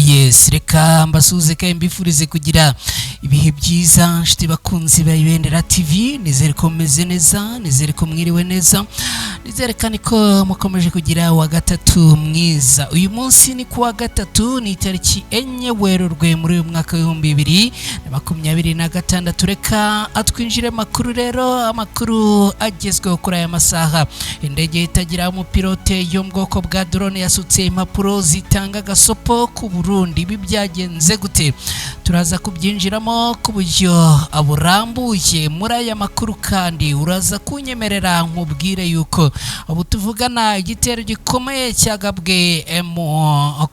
Yes, reka mbasuhuze kandi mbifurize kugira ibihe byiza, nshuti bakunzi ba Ibendera TV. Nizere ko mumeze neza, nizere ko mwiriwe neza, nizere kandi ko mukomeje kugira wa gatatu mwiza. Uyu munsi ni kuwa gatatu, ni itariki 4 Werurwe muri uyu mwaka w'2026. Reka atwinjire makuru rero, amakuru agezweho kuri aya masaha. Indege itagira umupilote yo mu bwoko bwa drone yasutse impapuro zitanga agasopo ku Burundi. Ibi byagenze gute? Turaza kubyinjiramo ku buryo burambuye muri aya makuru, kandi uraza kunyemerera nkubwire yuko ubu tuvugana igitero gikomeye cyagabwe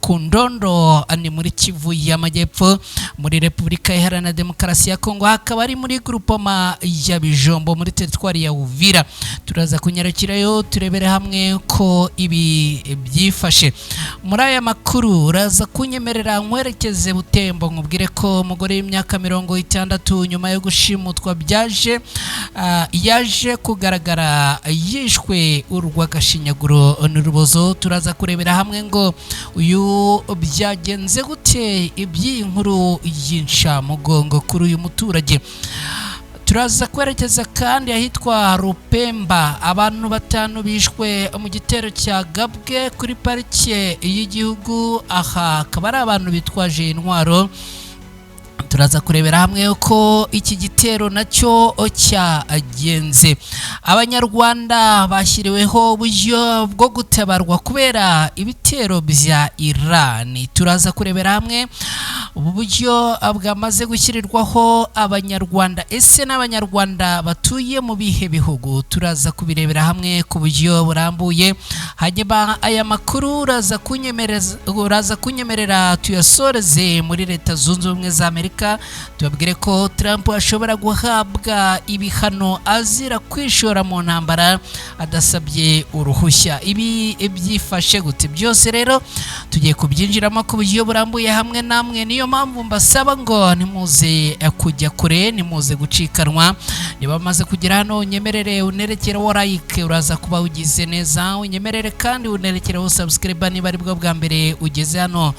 ku Ndondo, ni muri Kivu y'Amajyepfo muri Repubulika Iharanira Demokarasi ya Kongo, hakaba ari muri grupoma ya Bijombo muri teritwari ya Uvira. Turaza kunyarukirayo turebere hamwe ko ibi byifashe. Muri aya makuru uraza kunyemerera nkwerekeze Butembo, nkubwire ko umugore w'imyaka 60 nyuma yo gushimutwa byaje yaje kugaragara yishwe urw'agashinyaguro n'urubozo. Turaza kurebera hamwe ngo uyu byagenze gute, iby'iyi nkuru y'incamugongo kuri uyu muturage. Turaza kwerekeza kandi ahitwa Rupemba, abantu 5 bishwe mu gitero cya Gabwe kuri parike y'igihugu. Aha akaba ari abantu bitwaje intwaro. Turaza kurebera hamwe uko iki gitero nacyo cyagenze. Abanyarwanda bashyiriweho uburyo bwo gutabarwa kubera ibitero bya Iran. Turaza kurebera hamwe ubu buryo bwamaze gushyirirwaho Abanyarwanda, ese n'Abanyarwanda batuye mu bihe bihugu? Turaza kubirebera hamwe ku buryo burambuye. Hanyuma aya makuru uraza kunyemerera tuyasoreze muri Leta Zunze Ubumwe za Amerika, tubabwire ko Trump ashobora guhabwa ibihano azira kwishora mu ntambara adasabye uruhushya. Ibi byifashe gute? Byose rero tugiye kubyinjiramo ku buryo burambuye hamwe namwe. Niyo mpamvu mbasaba ngo ntimuze kujya kure, ntimuze gucikanwa. Niba maze kugera hano, unyemerere unerekereho like, uraza kuba ugize neza. Unyemerere kandi unerekereho subscribe niba ari bwo bwa mbere ugeze hano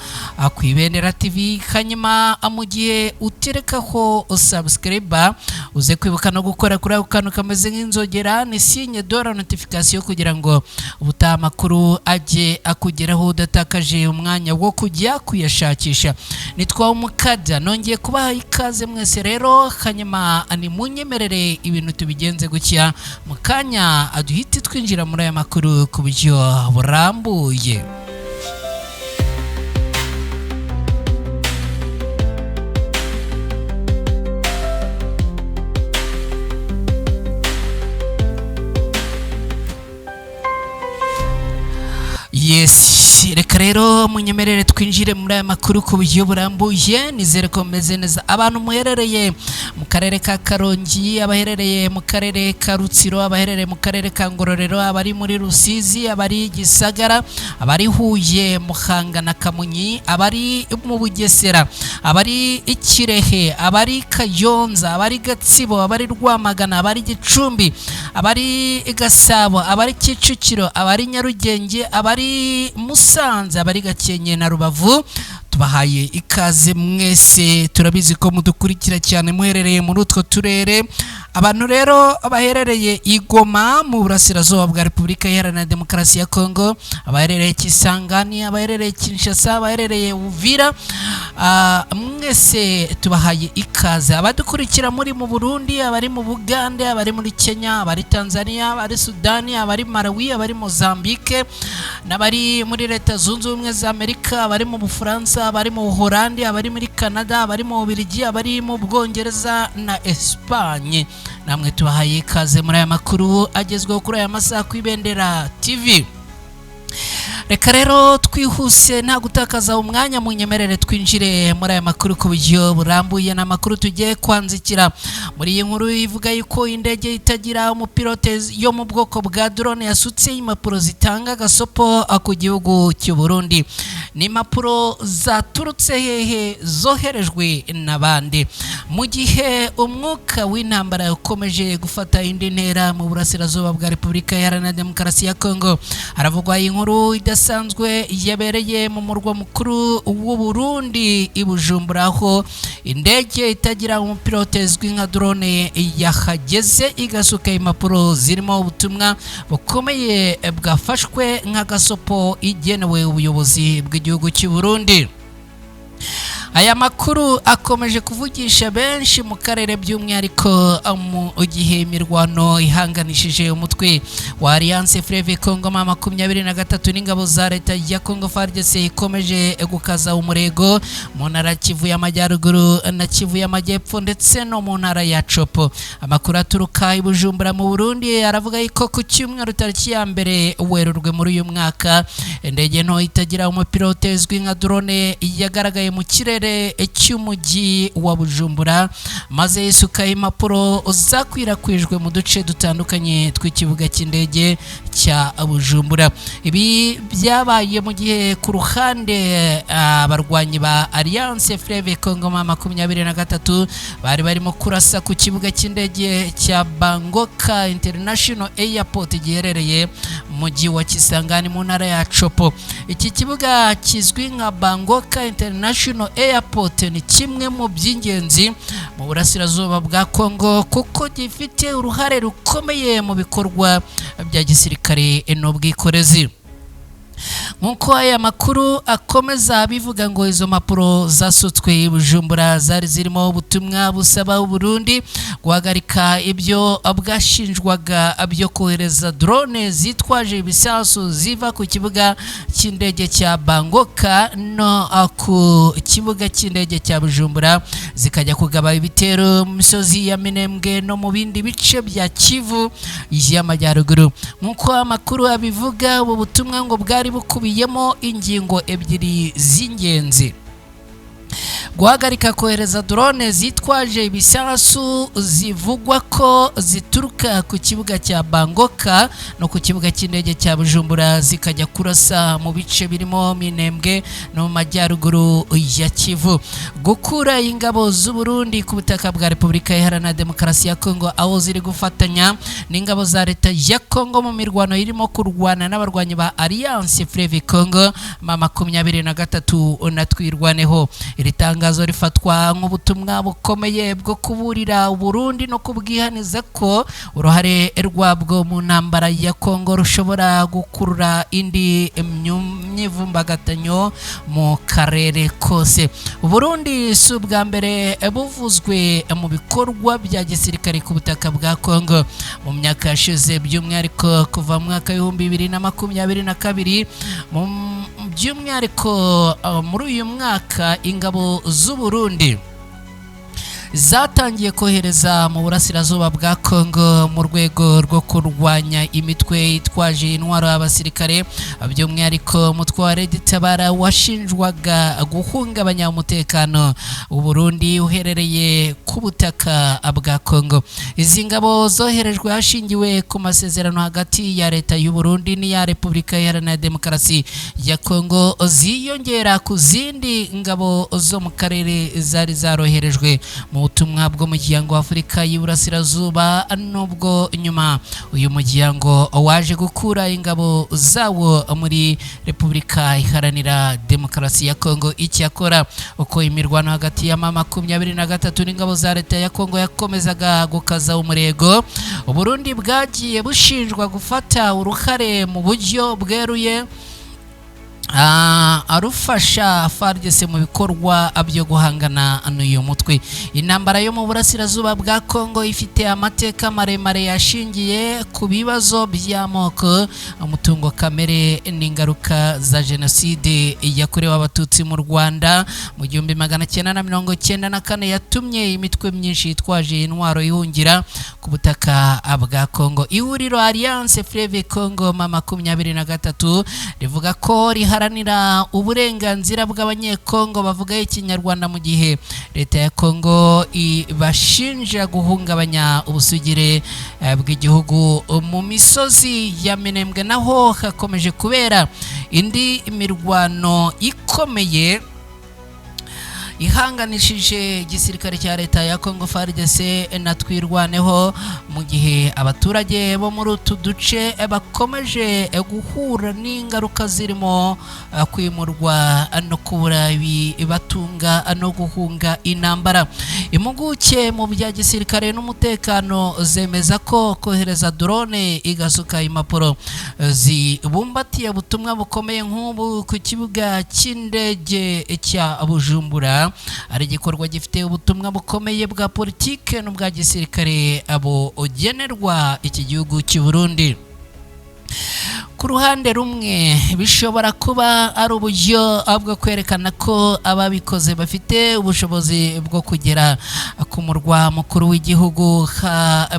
ku Ibendera TV. Hanyuma mu gihe uterekaho subscribe, uze kwibuka no gukora kuri ako kantu kameze nk'inzogera, ni signe de la notification, kugira ngo ubutaha amakuru ajye akugeraho udatakaje umwanya wo kujya kuyashakisha. Nitwa Umukada, nongeye kubaha ikaze mwese rero. Hanyuma nimunyemerere ibintu tubigenze gutya, mu kanya duhite twinjira muri aya makuru ku buryo burambuye. Yes, reka rero munyemerere twinjire muri aya makuru ku buryo burambuye. Nizere ko mumeze neza, abantu muherereye mu karere ka Karongi, abaherereye mu karere ka Rutsiro, abaherereye mu karere ka Ngororero, abari muri Rusizi, abari Gisagara, abari Huye, Muhanga na Kamonyi, abari mu Bugesera, abari Ikirehe, abari Kayonza, abari Gatsibo, abari Rwamagana, abari Gicumbi, abari Gasabo, abari Kicukiro, abari Nyarugenge, abari Musanze, abari Gakenke na Rubavu, tubahaye ikaze mwese. Turabizi ko mudukurikira cyane muherereye muri utwo turere. Abantu rero baherereye i Goma mu burasirazuba bwa Repubulika Iharanira Demokarasi ya Kongo, abaherereye Kisangani, abaherereye Kinshasa, abaherereye Uvira, mwese tubahaye ikaze. Abadukurikira muri mu Burundi, abari mu Bugande, abari muri Kenya, abari Tanzania, abari Sudani, abari Malawi, abari Mozambique n'abari muri Leta Zunze Ubumwe za Amerika, abari mu Bufaransa, abari mu Buholandi, abari muri Canada, abari mu Bubiligi, abari mu Bwongereza na Espagne, namwe tubahaye ikaze muri aya makuru agezweho kuri aya masaha ku Ibendera TV. Reka rero twihuse nta gutakaza umwanya, munyemerere twinjire muri aya makuru ku buryo burambuye. Ni amakuru tugiye kwanzikira muri iyi nkuru ivuga yuko indege itagira umupilote yo mu bwoko bwa drone yasutse impapuro zitanga agasopo ku gihugu cy'u Burundi. Ni impapuro zaturutse hehe, zoherejwe n'abandi? Mu gihe umwuka w'intambara ukomeje gufata indi ntera mu burasirazuba bwa Repubulika Iharanira Demokarasi ya Kongo, haravugwa inkuru idasanzwe. idasanzwe yabereye mu murwa mukuru w'u Burundi i Bujumbura, aho indege itagira umupilote izwi nka drone yahageze igasuka impapuro zirimo ubutumwa bukomeye bwafashwe nk'agasopo igenewe ubuyobozi bw'igihugu cy'u Burundi. Aya makuru akomeje kuvugisha benshi mu karere, by'umwihariko mu gihe imirwano ihanganishije umutwe wa Alliance Fleuve Congo M23 n'ingabo za leta ya Congo FARDC ikomeje gukaza umurego mu ntara Kivu y'Amajyaruguru na Kivu y'Amajyepfo ndetse no mu ntara ya Chopo. Amakuru aturuka i Bujumbura mu Burundi aravuga yuko ku cyumweru tariki ya 1 Werurwe muri uyu mwaka, indege nto itagira umupilote izwi nka drone yagaragaye mu kirere cy'umujyi wa Bujumbura, maze isuka impapuro zakwirakwijwe mu duce dutandukanye tw'ikibuga cy'indege cya Bujumbura. Ibi byabaye mu gihe ku ruhande abarwanyi ba Alliance Fleuve Congo M23 bari barimo kurasa ku kibuga cy'indege cya Bangoka International Airport giherereye mu mujyi wa Kisangani mu ntara ya Chopo. Iki kibuga kizwi nka Bangoka International Airport ni kimwe mu by'ingenzi mu burasirazuba bwa Congo, kuko gifite uruhare rukomeye mu bikorwa bya gisirikare n'ubwikorezi. Nk'uko aya makuru akomeza abivuga, ngo izo mpapuro zasutswe i Bujumbura zari zirimo ubutumwa busaba Burundi guhagarika ibyo bwashinjwaga byo kohereza drone zitwaje ibisasu ziva ku kibuga cy'indege cya Bangoka no ku kibuga cy'indege cya Bujumbura, zikajya kugaba ibitero mu misozi ya Minembwe no mu bindi bice bya Kivu y'Amajyaruguru. Nk'uko amakuru abivuga, ubu butumwa ngo bwari bukubiyemo ingingo ebyiri z'ingenzi: guhagarika kohereza drone zitwaje ibisasu zivugwa ko zituruka ku kibuga cya Bangoka no ku kibuga cy'indege cya Bujumbura zikajya kurasa mu bice birimo Minembwe no mu majyaruguru ya Kivu, gukura ingabo z'u Burundi ku butaka bwa Repubulika Iharanira Demokarasi ya Kongo aho ziri gufatanya n'ingabo za leta ya Kongo mu mirwano irimo kurwana n'abarwanyi ba Alliance Fleuve Congo M23 na Twirwaneho. Iri tangazo rifatwa nk'ubutumwa bukomeye bwo kuburira Burundi no kubwihaniza ko uruhare rwabwo mu ntambara ya Kongo rushobora gukurura indi myivumbagatanyo mu karere kose. Burundi si ubwa mbere buvuzwe mu bikorwa bya gisirikare ku butaka bwa Kongo mu myaka yashize, by'umwihariko kuva mu mwaka 2022, by'umwihariko muri uyu mwaka ingabo z'u Burundi zatangiye kohereza mu burasirazuba bwa Kongo mu rwego rwo kurwanya imitwe itwaje intwaro abasirikare, by'umwihariko umutwe wa Red Tabara washinjwaga guhungabanya umutekano w'u Burundi uherereye ku butaka bwa Kongo. Izi ngabo zoherejwe hashingiwe ku masezerano hagati ya leta y'u Burundi n'iya Repubulika Iharanira Demokarasi ya Kongo, ziyongera ku zindi ngabo zo mu karere zari zaroherejwe mu butumwa bw'umuryango wa Afurika y'Iburasirazuba, nubwo nyuma uyu muryango waje gukura ingabo zawo muri Repubulika Iharanira Demokarasi ya Kongo. Icyakora uko imirwano hagati ya M23 n'ingabo za leta ya Kongo yakomezaga gukaza umurego, Burundi bwagiye bushinjwa gufata uruhare mu buryo bweruye arufasha FARDC mu bikorwa byo guhangana n'uyu mutwe. Intambara yo mu burasirazuba bwa Kongo ifite amateka maremare yashingiye ku bibazo by'amoko, umutungo kamere n'ingaruka za jenoside yakorewe Abatutsi mu Rwanda mu 1994, yatumye imitwe myinshi yitwaje intwaro ihungira ku butaka bwa Kongo. Ihuriro Alliance Fleuve Congo M23 rivuga ko riharanira uburenganzira bw'Abanyekongo bavuga Ikinyarwanda, mu gihe leta ya Kongo ibashinja guhungabanya ubusugire bw'igihugu. Mu misozi ya Minembwe naho hakomeje kubera indi mirwano ikomeye. Ihanganishije igisirikare cya leta ya Congo FARDC na Twirwaneho, mu gihe abaturage bo muri utu duce bakomeje guhura n'ingaruka zirimo kwimurwa no kubura ibibatunga no guhunga intambara. Impuguke mu bya gisirikare n'umutekano zemeza ko kohereza drone igasuka impapuro zibumbatiye ubutumwa bukomeye nk'ubu ku kibuga cy'indege cya Bujumbura ari igikorwa gifite ubutumwa bukomeye bwa politike n'ubwa gisirikare bugenerwa iki gihugu cy'u Burundi. Ku ruhande rumwe, bishobora kuba ari uburyo bwo kwerekana ko ababikoze bafite ubushobozi bwo kugera ku murwa mukuru w'igihugu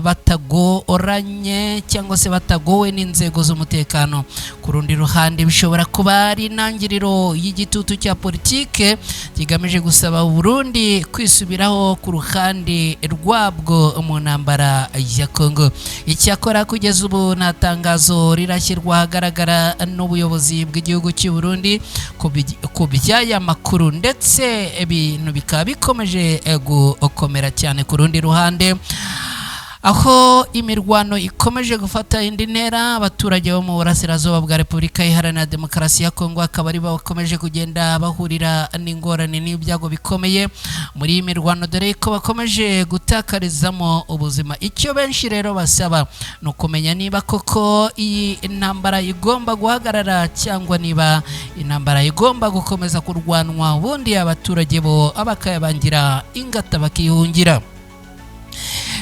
batagoranye cyangwa se batagowe n'inzego z'umutekano. Ku rundi ruhande, bishobora kuba ari intangiriro y'igitutu cya politike kigamije gusaba Burundi kwisubiraho ku ruhande rwabwo mu ntambara ya Congo. Icyakora, kugeza ubu nta tangazo rirashyirwa ahagaragara n'ubuyobozi bw'igihugu cy'u Burundi ku by'aya makuru, ndetse ibintu bikaba bikomeje gukomera cyane. Ku rundi ruhande, aho imirwano ikomeje gufata indi ntera, abaturage bo mu burasirazuba bwa Repubulika Iharanira Demokarasi ya Kongo akaba ari bo bakomeje kugenda bahurira n'ingorane n'ibyago bikomeye muri iyi mirwano, dore ko bakomeje gutakarizamo ubuzima. Icyo benshi rero basaba ni ukumenya niba koko iyi ntambara igomba guhagarara cyangwa niba intambara igomba gukomeza kurwanwa, ubundi abaturage bo bakayabangira ingata bakihungira.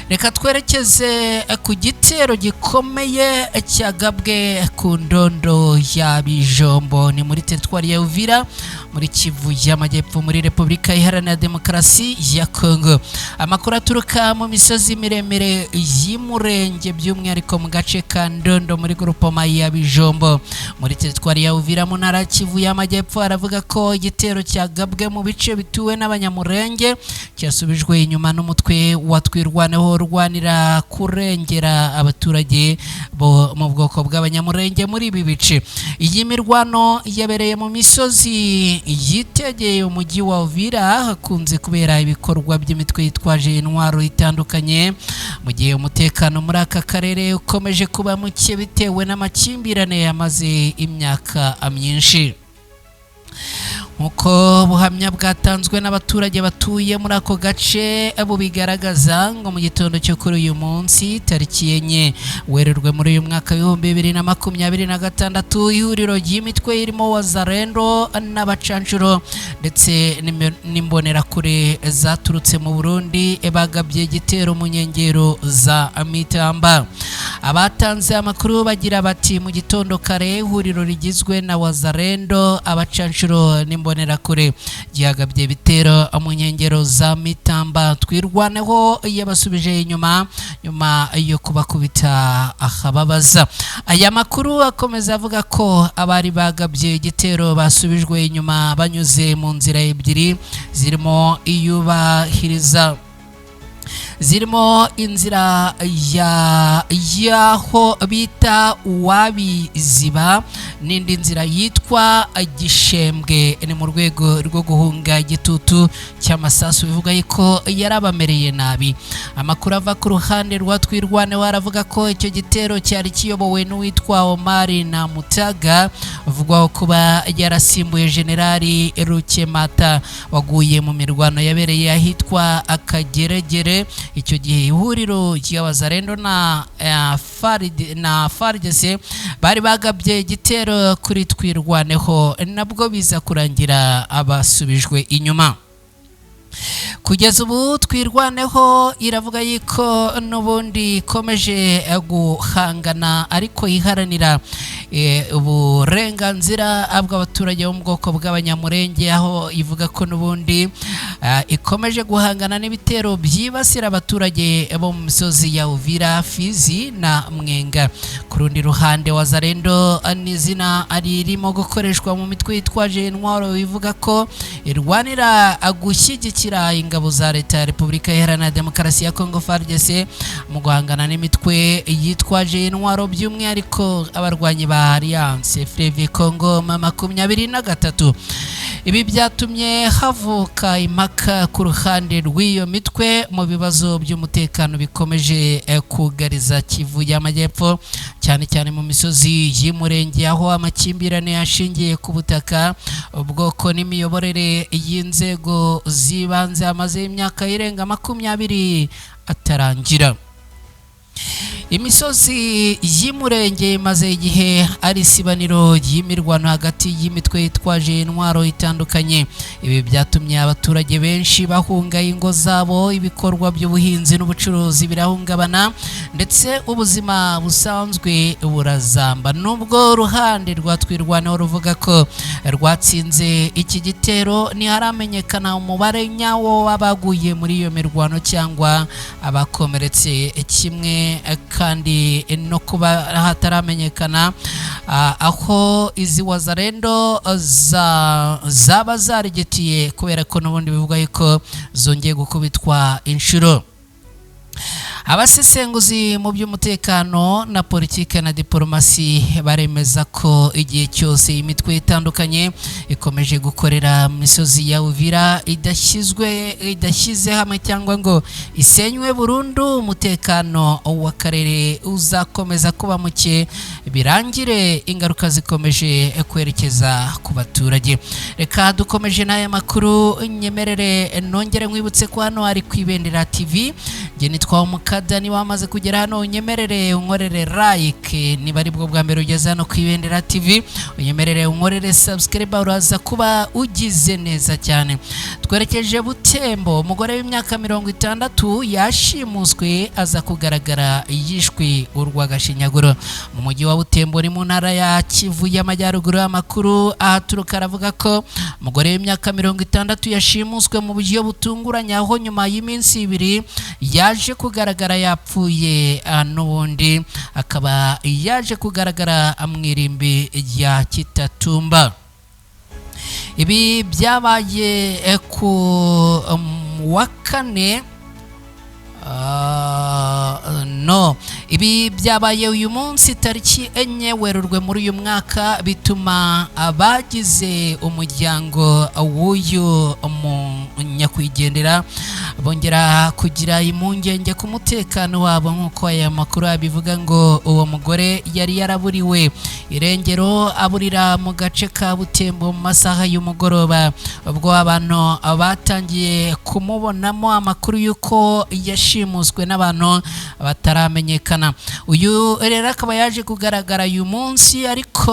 Reka twerekeze ku gitero gikomeye cyagabwe ku ndondo ya Bijombo, ni muri teritwari ya Uvira, muri Kivu y'Amajyepfo, muri Repubulika Iharanira Demokarasi ya Kongo. Amakuru aturuka mu misozi miremire y'Imurenge, by'umwihariko mu gace ka Ndondo muri grupoma ya Bijombo muri teritwari ya Uvira mu ntara ya Kivu y'Amajyepfo, aravuga ko igitero cyagabwe mu bice bituwe n'Abanyamurenge cyasubijwe inyuma n'umutwe wa Twirwaneho urwanira kurengera abaturage bo mu bwoko bw'Abanyamurenge muri ibi bice. Iyi mirwano yabereye mu misozi yitegeye umujyi wa Uvira, hakunze kubera ibikorwa by'imitwe yitwaje intwaro itandukanye, mu gihe umutekano muri aka karere ukomeje kuba muke bitewe n'amakimbirane yamaze imyaka myinshi. Nk'uko buhamya bwatanzwe n'abaturage batuye muri ako gace bubigaragaza, ngo mu gitondo cyo kuri uyu munsi, tariki 4 Werurwe muri uyu mwaka w'2026, ihuriro ry'imitwe irimo Wazarendo n'abacanshuro ndetse n'imbonerakure zaturutse mu Burundi bagabye igitero mu nkengero za Mitamba. Abatanze amakuru bagira bati: "Mu gitondo kare, ihuriro rigizwe na Wazarendo, abacanshuro n'imbonerakure ryagabye ibitero mu nkengero za Mitamba. Twirwaneho yabasubije inyuma nyuma yo kubakubita akababaza." Aya makuru akomeza avuga ko abari bagabye igitero basubijwe inyuma banyuze mu nzira ebyiri, zirimo iyubahiriza zirimo inzira ya y'aho bita Uwabiziba n'indi nzira yitwa Gishembwe. Ni mu rwego rwo guhunga igitutu cy'amasasu bivuga yuko yarabamereye nabi. Amakuru ava ku ruhande rwa Twirwaneho aravuga ko icyo gitero cyari kiyobowe n'uwitwa Omari na Mutaga, uvugwaho kuba yarasimbuye Generali Rukemata waguye mu mirwano yabereye ahitwa Akageregere. Icyo gihe ihuriro ry'Abazarendo na FARDC bari bagabye igitero kuri Twirwaneho, nabwo biza kurangira abasubijwe inyuma. Kugeza ubu Twirwaneho iravuga yuko n'ubundi ikomeje guhangana, ariko iharanira uburenganzira bw'abaturage bo mu bwoko bw'Abanyamurenge, aho ivuga ko n'ubundi ikomeje guhangana n'ibitero byibasira abaturage bo mu misozi ya Uvira, Fizi na Mwenga. Ku rundi ruhande, Wazarendo ni izina ririmo gukoreshwa mu mitwe yitwaje intwaro bivuga ko irwanira gushyigikira ingabo za leta ya Repubulika Iharanira Demokarasi ya Kongo FARDC mu guhangana n'imitwe yitwaje intwaro, by'umwihariko abarwanyi ba Alliance Fleuve Congo M23. Ibi byatumye havuka impaka ku ruhande rw'iyo mitwe mu bibazo by'umutekano bikomeje kugariza Kivu y'Amajyepfo, cyane cyane mu misozi y'Umurenge, aho amakimbirane ashingiye ku butaka, ubwoko n'imiyoborere y'inzego z'ibanze amaze imyaka irenga 20 atarangira. Imisozi y'Umurenge imaze igihe ari isibaniro ry'imirwano hagati y'imitwe yitwaje intwaro itandukanye. Ibi byatumye abaturage benshi bahunga ingo zabo, ibikorwa by'ubuhinzi n'ubucuruzi birahungabana, ndetse ubuzima busanzwe burazamba. Nubwo uruhande rwa Twirwaneho ruvuga ko rwatsinze iki gitero, ntiharamenyekana umubare nyawo w'abaguye muri iyo mirwano cyangwa abakomeretse, kimwe kandi no kuba hataramenyekana aho izi Wazalendo zaba zarigitiye, kubera ko n'ubundi bivuga yuko zongeye gukubitwa inshuro. Abasesenguzi mu by'umutekano na politike na diporomasi baremeza ko igihe cyose imitwe itandukanye ikomeje gukorera mu misozi ya Uvira idashyize hamwe cyangwa ngo isenywe burundu, umutekano w'akarere uzakomeza kuba muke, birangire ingaruka zikomeje kwerekeza ku baturage. Reka dukomeje n'aya makuru, nyemerere nongere nkwibutse ko hano ari ku Ibendera TV. Njye nitwa Umukada. Niba wamaze kugera hano, unyemerere unkorere like. Niba ari bwo bwa mbere ugeze hano ku Ibendera TV, unyemerere unkorere subscribe, uraza kuba ugize neza cyane. Twerekeje Butembo. Umugore w'imyaka 60 yashimuswe, aza kugaragara yishwe urw'agashinyaguro mu mujyi wa Butembo, ni mu ntara ya Kivu y'Amajyaruguru. Amakuru ahaturuka aravuga ko umugore w'imyaka 60 yashimuswe mu buryo butunguranye, aho nyuma y'iminsi 2 yaje kugaragara yapfuye, n'ubundi akaba yaje kugaragara mu irimbi rya Kitatumba. Ibi byabaye ku wa kane, no ibi byabaye uyu munsi tariki 4 Werurwe muri uyu mwaka, bituma abagize umuryango w'uyu nyakwigendera bongera kugira impungenge ku mutekano wabo. Nk'uko aya makuru abivuga, ngo uwo mugore yari yaraburiwe irengero, aburira mu gace ka Butembo mu masaha y'umugoroba, ubwo abantu batangiye kumubonamo amakuru y'uko yashimuswe n'abantu bataramenyekana. Uyu rero akaba yaje kugaragara uyu munsi, ariko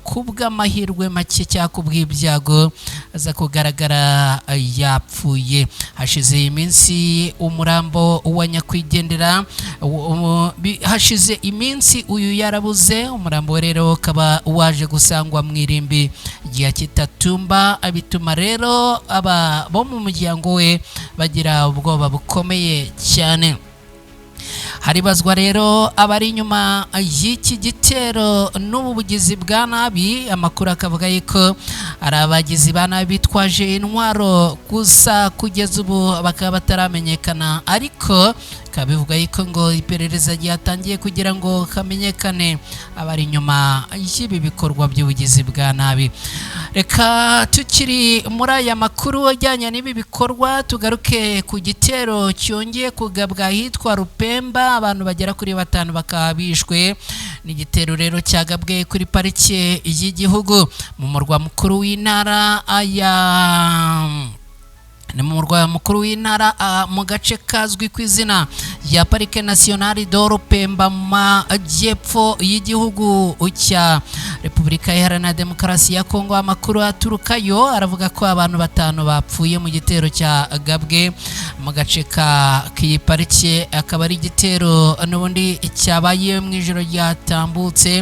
kubw'amahirwe make cyangwa kubw'ibyago aza kugaragara yapfuye. Hashize iminsi umurambo wa nyakwigendera, hashize iminsi uyu yarabuze. Umurambo rero ukaba waje gusangwa mu irimbi rya Kitatumba, bituma rero aba bo mu muryango we bagira ubwoba bukomeye cyane. Haribazwa rero abari inyuma y'iki gitero n'ubu bugizi bwa nabi. Amakuru akavuga yuko ari abagizi ba nabi bitwaje intwaro, gusa kugeza ubu bakaba bataramenyekana, ariko bikaba bivuga yuko ngo iperereza ryatangiye kugira ngo hamenyekane abari inyuma y'ibi bikorwa by'ubugizi bwa nabi. Reka tukiri muri aya makuru ajyanye n'ibi bikorwa, tugaruke ku gitero cyongeye kugabwa ahitwa Rupemba, abantu bagera kuri 5 bakaba bishwe. Ni igitero rero cyagabwe kuri parike y'igihugu mu murwa mukuru w'intara ya ni mu murwa mukuru w'intara, mu gace kazwi ku izina rya Parike Nationale de Rupemba mu majyepfo y'igihugu cya Repubulika Iharanira Demokarasi ya Kongo. Amakuru aturukayo aravuga ko abantu 5 bapfuye mu gitero cya gabwe mu gace k'iyi parike, akaba ari igitero n'ubundi cyabaye mu ijoro ryatambutse.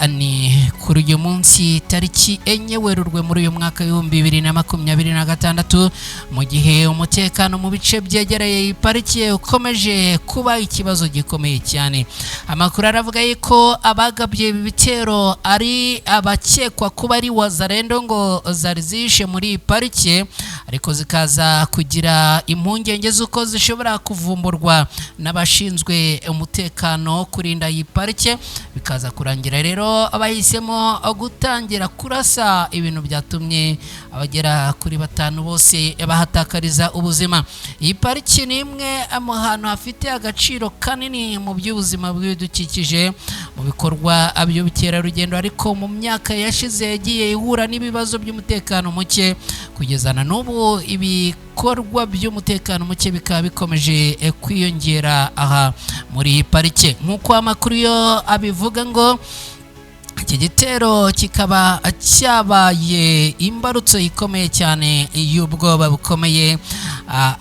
Ni kuri uyu munsi tariki 4 Werurwe muri uyu mwaka 2026, mu gihe umutekano mu bice byegereye iyi parike ukomeje kuba ikibazo gikomeye cyane. Amakuru aravuga yuko abagabye ibi bitero ari abakekwa kuba ari Wazalendo ngo zari zishe muri iyi parike, ariko zikaza kugira impungenge z'uko zishobora kuvumburwa n'abashinzwe umutekano kurinda iyi parike, bikaza kurangira rero bahisemo gutangira kurasa, ibintu byatumye abagera kuri 5 bose bahatakariza ubuzima. Iyi pariki ni imwe mu hantu hafite agaciro kanini mu by'ubuzima bw'ibidukikije mu bikorwa by'ubukerarugendo, ariko mu myaka yashize yagiye ihura n'ibibazo by'umutekano muke. Kugeza na n'ubu ibikorwa by'umutekano muke bikaba bikomeje kwiyongera aha muri iyi parike, nk'uko amakuru yo abivuga. Ngo iki gitero kikaba cyabaye imbarutso ikomeye cyane y'ubwoba bukomeye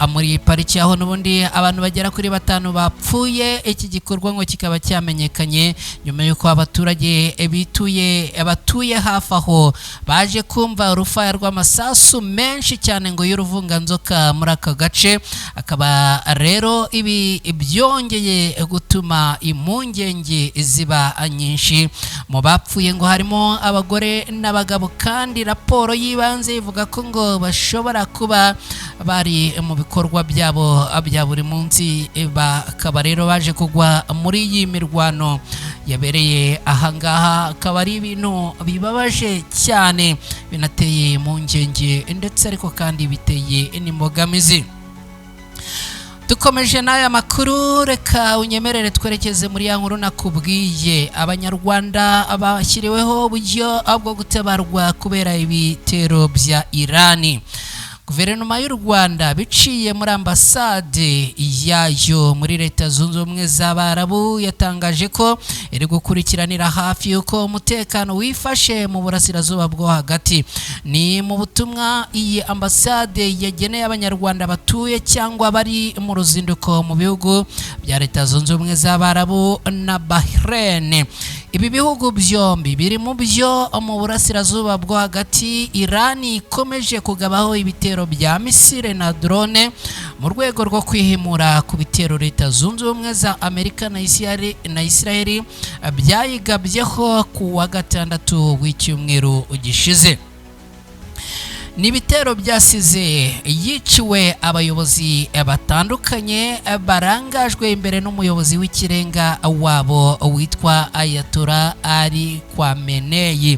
muri iyi pariki, aho n'ubundi abantu bagera kuri 5 bapfuye. Iki gikorwa ngo kikaba cyamenyekanye nyuma y'uko abaturage bituye batuye hafi aho baje kumva urufaya rw'amasasu menshi cyane ngo y'uruvunganzoka muri aka gace. Akaba rero ibi byongeye gutuma impungenge ziba nyinshi. Mu bapfuye ngo harimo abagore n'abagabo, kandi raporo y'ibanze ivuga ko ngo bashobora kuba bari mu bikorwa byabo bya buri munsi, bakaba rero baje kugwa muri iyi mirwano yabereye ahangaha. Akaba ari ibintu bibabaje cyane, binateye impungenge ndetse ariko kandi biteye n'imbogamizi. Dukomeje n'aya makuru, reka unyemerere twerekeze muri ya nkuru nakubwiye. Abanyarwanda bashyiriweho uburyo bwo gutabarwa kubera ibitero bya Irani. Guverinoma y'u Rwanda biciye muri ambasade yayo muri Leta Zunze Ubumwe z'Abarabu yatangaje ko iri gukurikiranira hafi yuko umutekano wifashe mu burasirazuba bwo hagati. Ni mu butumwa iyi ambasade yageneye Abanyarwanda batuye cyangwa bari mu ruzinduko mu bihugu bya Leta Zunze Ubumwe z'Abarabu na Bahrain. Ibi bihugu byombi biri mu byo mu burasirazuba bwo hagati Irani ikomeje kugabaho ibitero bya misile na drone mu rwego rwo kwihimura ku bitero Leta Zunze Ubumwe za Amerika na Israel byayigabyeho ku wa gatandatu w'icyumweru gishize. Ni ibitero byasize yiciwe abayobozi batandukanye barangajwe imbere n'umuyobozi w'ikirenga wabo witwa Ayatollah Ali Khamenei.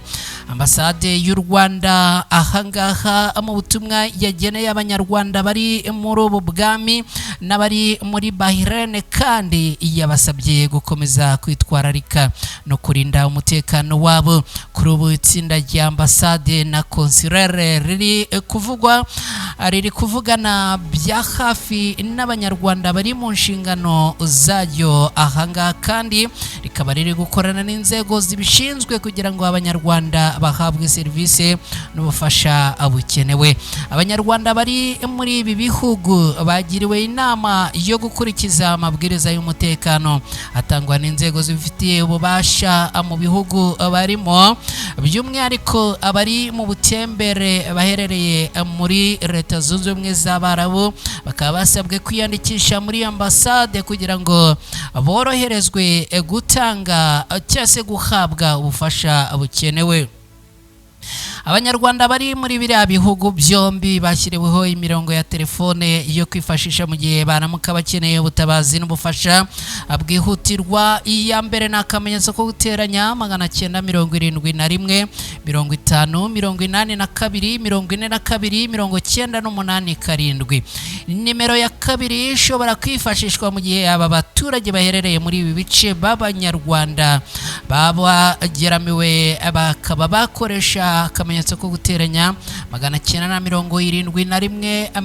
Ambasade y'u Rwanda ahangaha mu butumwa yageneye Abanyarwanda bari muri ubu bwami n'abari muri Bahrain, kandi yabasabye gukomeza kwitwararika no kurinda umutekano wabo. Kuri ubu itsinda rya ambasade na consulere riri kuvugwa riri kuvugana bya hafi n'Abanyarwanda bari mu nshingano zaryo ahangaha, kandi rikaba riri gukorana n'inzego zibishinzwe kugira ngo Abanyarwanda bahabwe serivisi n'ubufasha bukenewe. Abanyarwanda bari muri ibi bihugu bagiriwe inama yo gukurikiza amabwiriza y'umutekano atangwa n'inzego zibifitiye ububasha mu bihugu barimo, by'umwihariko abari mu butembere baherereye muri Leta Zunze Ubumwe z'Abarabu bakaba basabwe kwiyandikisha muri ambasade kugira ngo boroherezwe gutanga cyangwa se guhabwa ubufasha bukenewe. Abanyarwanda bari muri biriya bihugu byombi bashyiriweho imirongo ya telefone yo kwifashisha mu gihe baramuka bakeneye ubutabazi n'ubufasha bwihutirwa. Iya mbere ni akamenyetso ko guteranya 971 50 82 42 98 7. Nimero ya kabiri ishobora kwifashishwa mu gihe aba baturage baherereye muri ibi bice b'Abanyarwanda babageramiwe, bakaba bakoresha akamenyetso ko guteranya 971 504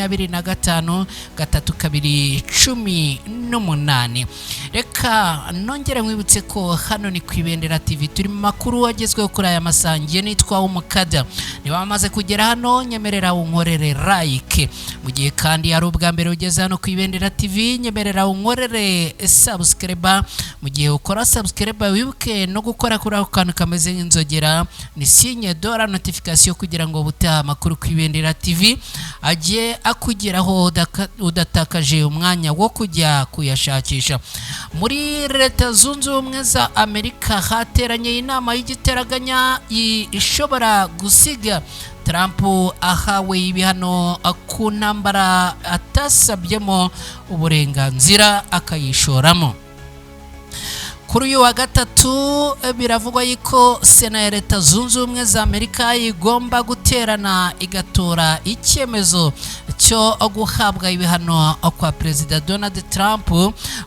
25 32 18. Reka nongere nkwibutse ko hano ni ku Ibendera TV, turi mu makuru agezweho kuri aya masangiye. Nitwa Umukada. Niba wamaze kugera hano, nyemerera unkorere like. Mu gihe kandi ari ubwa mbere ugeze hano ku Ibendera TV, nyemerera unkorere subscribe. Mu gihe ukora subscribe, wibuke no gukora kuri ako kantu kameze nk'inzogera, ni signe de la notification, kugira ngo ubutaha amakuru ku Ibendera TV ajye akugeraho udatakaje umwanya wo kujya kuyashakisha. Muri Leta Zunze Ubumwe za Amerika hateranye inama y'igiteraganya ishobora gusiga Trump ahawe ibihano ku ntambara atasabyemo uburenganzira akayishoramo. Kuri uyu wa gatatu biravugwa yuko Sena ya Leta Zunze Ubumwe za Amerika igomba guterana igatora icyemezo cyo guhabwa ibihano kwa Perezida Donald Trump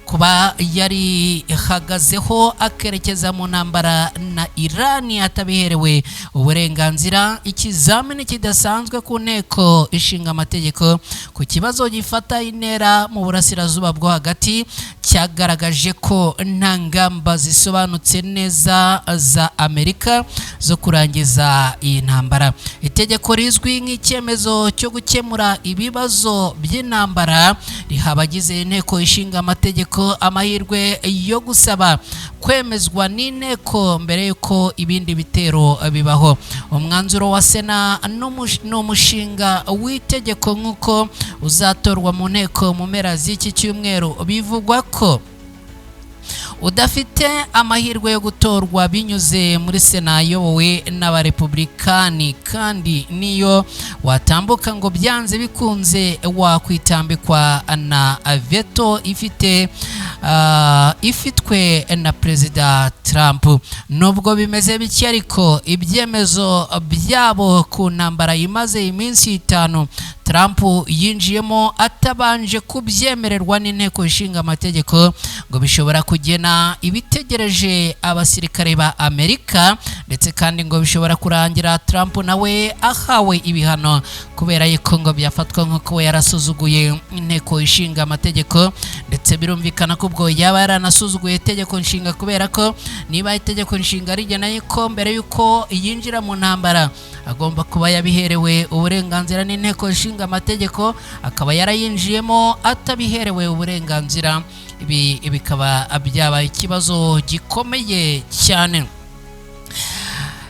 kuba yari ihagazeho akerekeza mu ntambara na Iran atabiherewe uburenganzira. Ikizamini kidasanzwe ku nteko ishinga amategeko ku kibazo gifata intera mu burasirazuba bwo hagati cyagaragaje ko nta ngamba zisobanutse neza za Amerika zo kurangiza iyi ntambara. Itegeko rizwi nk'icyemezo cyo gukemura ibibazo by'intambara riha abagize inteko ishinga amategeko amahirwe yo gusaba kwemezwa n'inteko mbere y'uko ibindi bitero bibaho. Umwanzuro wa Sena ni umushinga w'itegeko nk'uko uzatorwa mu nteko mu mpera z'iki cyumweru. Bivugwa ko udafite amahirwe yo gutorwa binyuze muri Sena iyobowe n'abarepublikani, kandi niyo watambuka ngo byanze bikunze wakwitambikwa na veto ifite ifitwe na Perezida Trump. Nubwo bimeze bityo ariko, ibyemezo byabo ku ntambara imaze iminsi 5 Trump yinjiyemo atabanje kubyemererwa n'inteko ishinga amategeko ngo bishobora kugena ibitegereje abasirikare ba Amerika, ndetse kandi ngo bishobora kurangira Trump nawe ahawe ibihano kubera yuko ngo byafatwa nk'uko we yarasuzuguye inteko ishinga amategeko. Ndetse birumvikana ko ubwo yaba yaranasuzuguye itegeko nshinga, kubera ko niba itegeko nshinga rigena yuko mbere yuko yinjira mu ntambara agomba kuba yabiherewe uburenganzira n'inteko ishinga amategeko, akaba yarayinjiyemo atabiherewe uburenganzira, ibi bikaba byabaye ikibazo gikomeye cyane.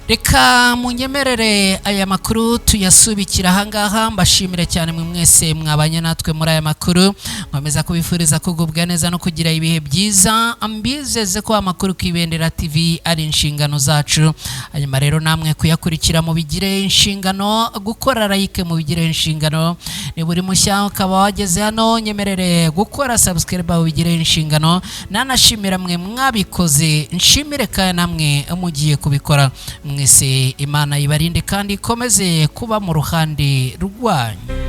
Reka munyemerere aya makuru tuyasubikira ahangaha. Mbashimire cyane mwe mwese mwabanye natwe muri aya makuru, nkomeza kubifuriza kugubwa neza no kugira ibihe byiza. Mbizeze ko amakuru ku Ibendera TV ari inshingano zacu, hanyuma rero namwe kuyakurikira mubigire inshingano, gukora like mubigire inshingano. Niba uri mushya ukaba wageze hano, nyemerere gukora subscribe mubigire inshingano. Nanashimira mwe mwabikoze, nshimire kandi namwe mugiye kubikora mwese. Imana ibarinde kandi ikomeze kuba mu ruhande rwanyu.